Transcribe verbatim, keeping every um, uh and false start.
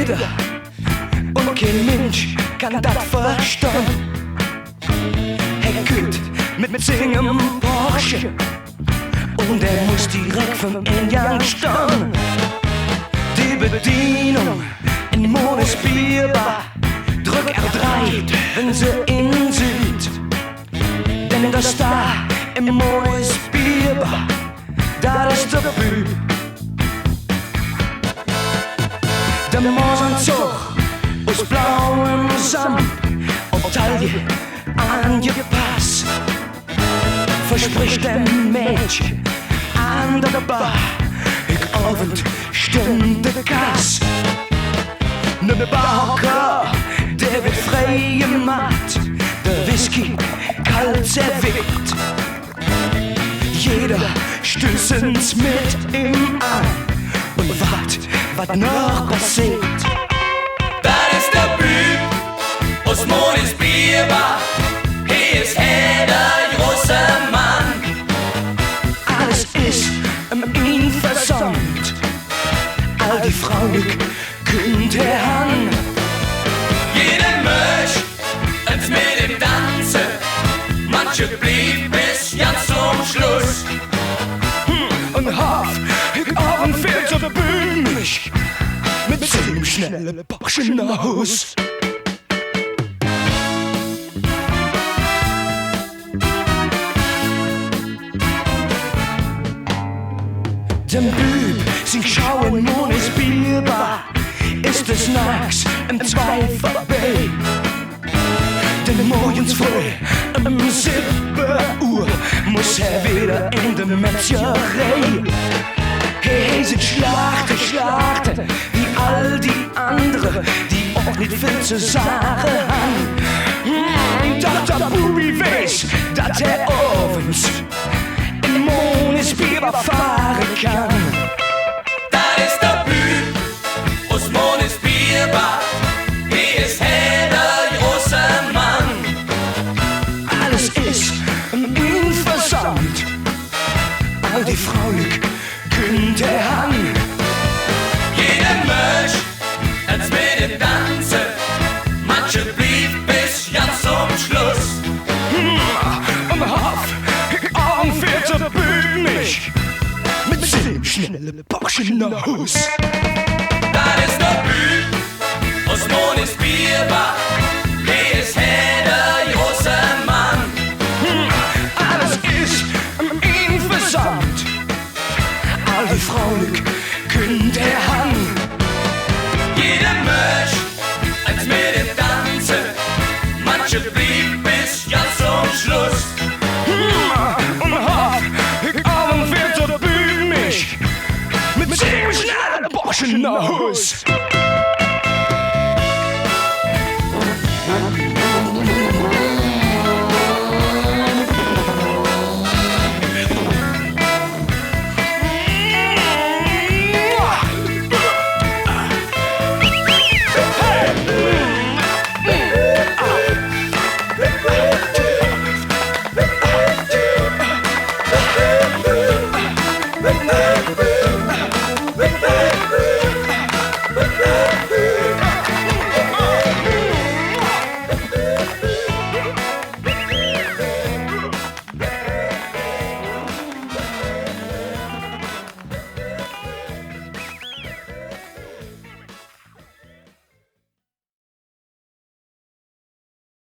Jeder un kein Minsch kann dat verstonn. Hä kütt met singem Porsche un dä muss direk vörm Engang stonn. De Bedienung en Monis Bierbar dröck er drei, wenn se en süht. Denn der Star en Monis Bierbar, dat es der Büb. Der Modenanzog us blauem Samp, op Taille aangepass, versprich dem Mädche an der Bar hügg Ovend stemmp de Kass. Ne Barhocker, dä weed frei gemaht, der Whisky kald zerwippt. Jeder stöß ens met im aan un waad, wat noch passeet. Dat es der Büb us Monis Bierbar, he es hä der große Mann. Alles es em interessant, all die Fraulück künnt hä han. Jede möch ens met im danze, manche bliev bes ganz zom Schluss. Hm, un Hoff, hügg Ovend fährt der Büb nit met singem schnelle Porsche noh Hus. Dem Büb sing Schau en Monis Bierbar es des Naaks öm zwei vörbei. Denn morgens fröh öm sibbe Uhr muss hä widder en de Metzgerei. He, he sitt schlachte, schlachte, wie all die andere, die och nit vill ze sage han. Hm, doch der Bubi weiß, dat hä ovends en Monis Bierbar fahre kann. Dat es der Büb us Monis Bierbar, he es hä der große Mann. Alles es interessant, all die Fraulück künnt hä han. Jede möch ens met im danze, manche bliev bes ganz zom Schluss. Hm, un Hoff, hügg Ovend fährt der Büb nit met singem schnelle Porsche noh Hus.